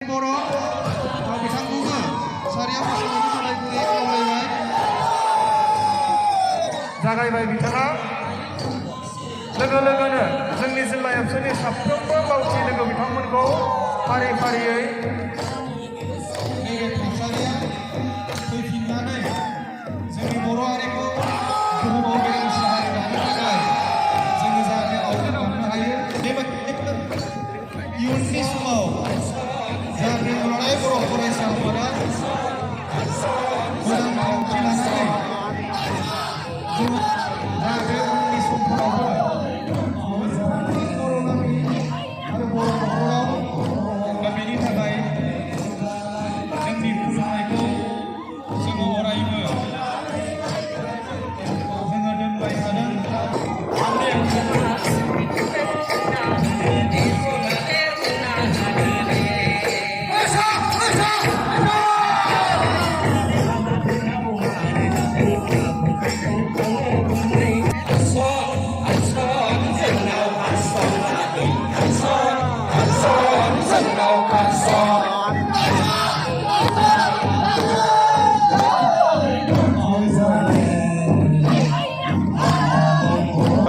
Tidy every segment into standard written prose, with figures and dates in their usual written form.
बर' बिथांखौबो सारियाव मोसानायनि थाखाय गुरै खावलायबाय। जागायबाय बिथाङा लोगो लोगोनो जोंनि जिल्ला एबसुनि साफ्रोमबो मावथि लोगो बिथांमोनखौ फारि फारियै नैबे थासारिया फैफिननानै जोंनि बर' हारिखौ बुहुमाव गेरेमसा हारि दानो थाखाय जोङो जाहाथे आवगायलांनो हायो। बेबायदिनो इयुननि समाव जाहाथे दुलाराय बर' फरायसा आफादा मोजां थांखि लानानै जोङो जाहाथे उननि समफोरावबो बर' गामि आरो बर' न'खराव दा बेनि थाखाय जोंनि खुलुमनायखौ जोङो अरायबो जोङो दोनबाय थादों।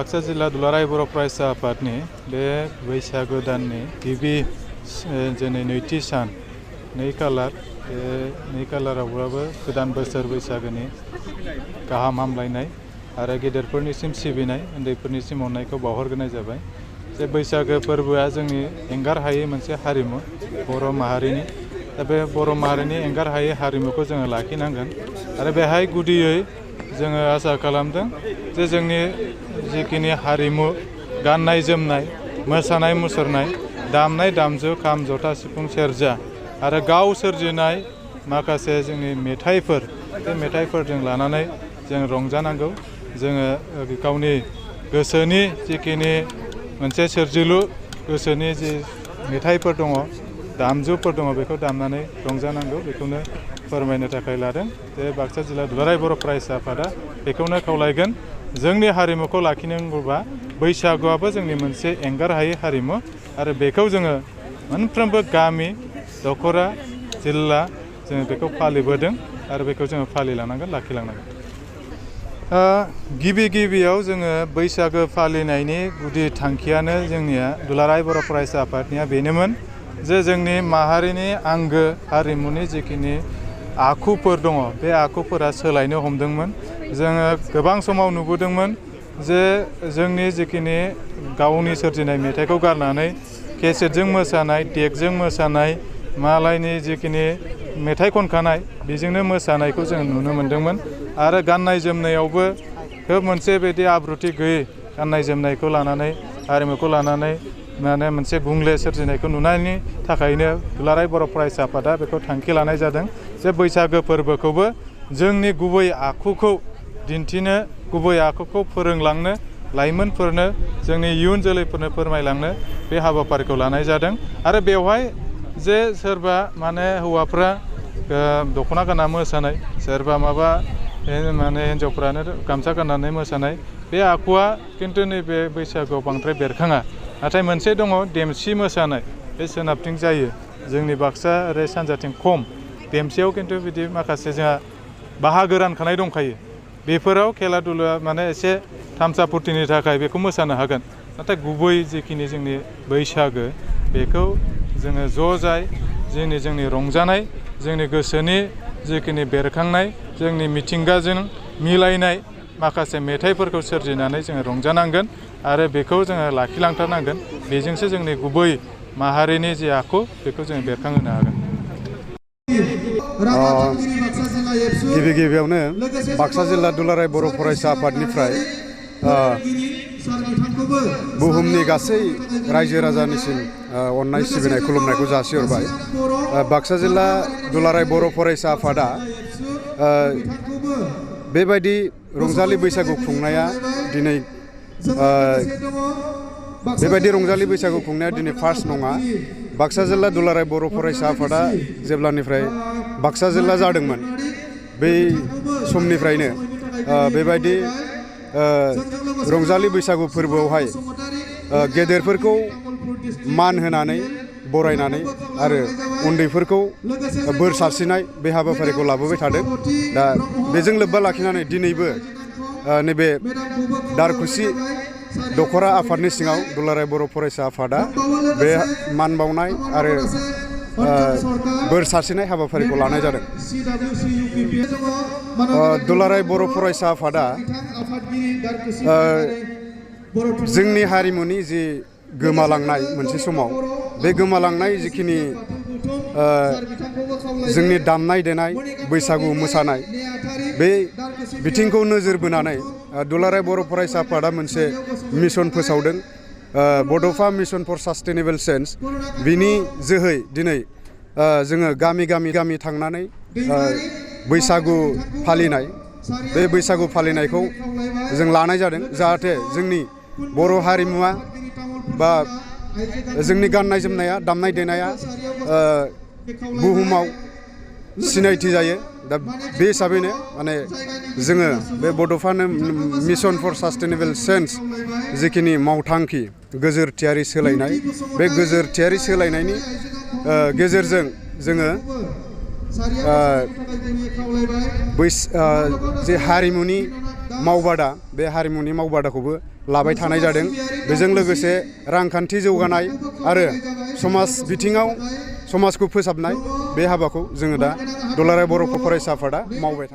बाक्सा जिल्ला दुलाराय बर' फरायसा आफादनि बे बैसागो दाननि गिबि दिनै नैथि सान 2 खालार बे 2 खालारावब्लाबो गोदान बोसोर बैसागोनि गाहाम हामलायनाय आरो गेदेरफोरनिसिम सिबिनाय उन्दैफोरनिसिम अननायखौ बावहरग्रोनाय जाबाय। जे बैसागो फोरबोआ जोंनि एंगार हायै मोनसे हारिमु बर' माहारिनि। दा बे बर' माहारिनि एंगार हायै हारिमुखौ जोङो लाखिनांगोन आरो बेहाय गुदियै जोङो आसा खालामदों जे जोंनि जिखिनि हारिमु गाननाय जोमनाय मोसानाय मुसुरनाय दामनाय दामजु खाम जथा सिफुं सेरजा आरो गाव सोरजिनाय माखासे जोंनि मेथाइफोर बे मेथाइफोरजों लानानै जों रंजानांगौ। जोङो गावनि गोसोनि जिखिनि मोनसे सोरजिलु गोसोनि जि मेथाइफोर दङ दामजुफोर दङ बेखौ दामनानै रंजानांगौ बेखौनो फोरमायनो थाखाय लादों। जे बाक्सा जिल्ला दुलाराय बर' फरायसा आफादा बेखौनो खावलायगोन जोंनि हारिमुखौ लाखिनांगौबा बैसागुआबो जोंनि मोनसे एंगार हायै हारिमु आरो बेखौ जोङो मोनफ्रोमबो गामि दख'रा जिल्ला जोङो बेखौ फालिबोदों आरो बेखौ जोङो फालिलांनांगोन लाखिलांनांगोन। गिबियाव जोङो बैसागो फालिनायनि गुदि थांखियानो जोंनिया दुलाराय बर' फरायसा आफादनिया बेनोमोन जे जोंनि माहारिनि आंगो हारिमुनि जिखिनि आखुफोर दङ बे आखुफोरा सोलायनो हमदोंमोन। जोङो गोबां समाव नुबोदोंमोन जे जोंनि जिखिनि गावनि सोरजिनाय मेथाइखौ गारनानै केसेटजों मोसानाय देगजों मोसानाय मालायनि जिखिनि मेथाइ खनखानाय बेजोंनो मोसानायखौ जों नुनो मोन्दोंमोन आरो गाननाय जोमनायावबो खोब मोनसे बिदि आब्रुथि गैयै गाननाय जोमनायखौ लानानै हारिमुखौ लानानै माने मोनसे गुंले सोरजिनायखौ नुनायनि थाखायनो दुलाराय बर' फरायसा आफादा बेखौ थांखि लानाय जादों जे बैसागो फोरबोखौबो जोंनि गुबै आखुखौ दिन्थिनो गुबै आखुखौ फोरोंलांनो लाइमोनफोरनो जोंनि इयुन जोलैफोरनो फोरमायलांनो बे हाबाफारिखौ लानाय जादों। आरो बेवहाय जे सोरबा माने हौवाफ्रा दख'ना गानना मोसानाय सोरबा माबा माने हिन्जावफ्रानो गामसा गाननानै मोसानाय बे आखुआ खिन्थु नैबे बैसागुआव बांद्राय बेरखाङा। नाथाय मोनसे दङ देमसि मोसानाय बे सोनाबथिं जायो जोंनि बाक्सा आरो सानजाथिं खम देमसियाव खिन्थु बिदि माखासे जोंहा बाहागो रानखानाय दंखायो बेफोराव खेला दुला माने एसे थामसा फुर्तिनि थाखाय बेखौ मोसानो हागोन। नाथाय गुबै जिखिनि जोंनि बैसागो बेखौ जोङो ज' जाय जोंनि रंजानाय जोंनि गोसोनि जिखिनि बेरखांनाय जोंनि मिथिंगाजों मिलायनाय माखासे मेथाइफोरखौ सोरजिनानै जोङो रंजानांगोन आरो बेखौ जोङो लाखिलांथारनांगोन। बेजोंसो जोंनि गुबै माहारिनि जि आखु बेखौ जों बेरखांहोनो हागोन। गिबियावनो बाक्सा जिल्ला दुलाराय बर' फरायसा आफादनिफ्राय बुहुमनि गासै रायजो राजानिसिम अननाय सिबिनाय खुलुमनायखौ जासिहरबाय। बाक्सा जिल्ला दुलाराय बर' फरायसा आफादा बेबायदि रंजालि बैसागु खुंनाया दिनै फार्स्ट नङा। बाक्सा जिल्ला दुलाराय बर' फरायसा आफादा जेब्लानिफ्राय बाक्सा जिल्ला जादोंमोन बै समनिफ्रायनो बेबायदि रंजालि बैसागु फोरबोआवहाय गेदेरफोरखौ मान होनानै बरायनानै आरो उन्दैफोरखौ बोर सारस्रिनाय बे हाबाफारिखौ लाबोबाय थादों। दा बेजों लोब्बा लाखिनानै दिनैबो नैबे दारखुसि दख'रा आफादनि सिङाव दुलाराय बर' फरायसा आफादा बे मान बावनाय आरो बोर सारस्रिनाय हाबाफारिखौ लानाय जादों। दुलाराय बर' फरायसा आफादा जोंनि हारिमुनि जि गोमालांनाय मोनसे समाव बे गोमालांनाय जिखिनि जोंनि दामनाय देनाय बैसागु मोसानाय बे बिथिंखौ नोजोर बोनानै दुलाराय बर' फरायसा आफादा मोनसे मिशन फोसावदों, बड'फा मिशन फर सास्टेनेबल चेन्ज। बिनि जोहै दिनै जोङो गामि गामि थांनानै बैसागु फालिनाय, बे बैसागु फालिनायखौ जों लानाय जादों जाहाथे जोंनि बर' हारिमुवा बा जोंनि गाननाय जोमनाया दामनाय देनाया बुहुमाव सिनायथि जायो। दा बे हिसाबैनो माने जोङो बे बड'फा मिशन फर सास्टेनेबल चेन्ज जिखिनि मावथांखि गोजोरथियारि सोलायनाय, बे गोजोरथियारि सोलायनायनि गेजेरजों जोङो जे हारिमुनि मावबादा, बे हारिमुनि मावबादाखौबो लाबाय थानाय जादों। बेजों लोगोसे रांखान्थि जौगानाय आरो समाज बिथिङाव समाजखौ फोसाबनाय बे हाबाखौ जोङो दा दुलाराय बर' फरायसा आफादा मावबाय थादों।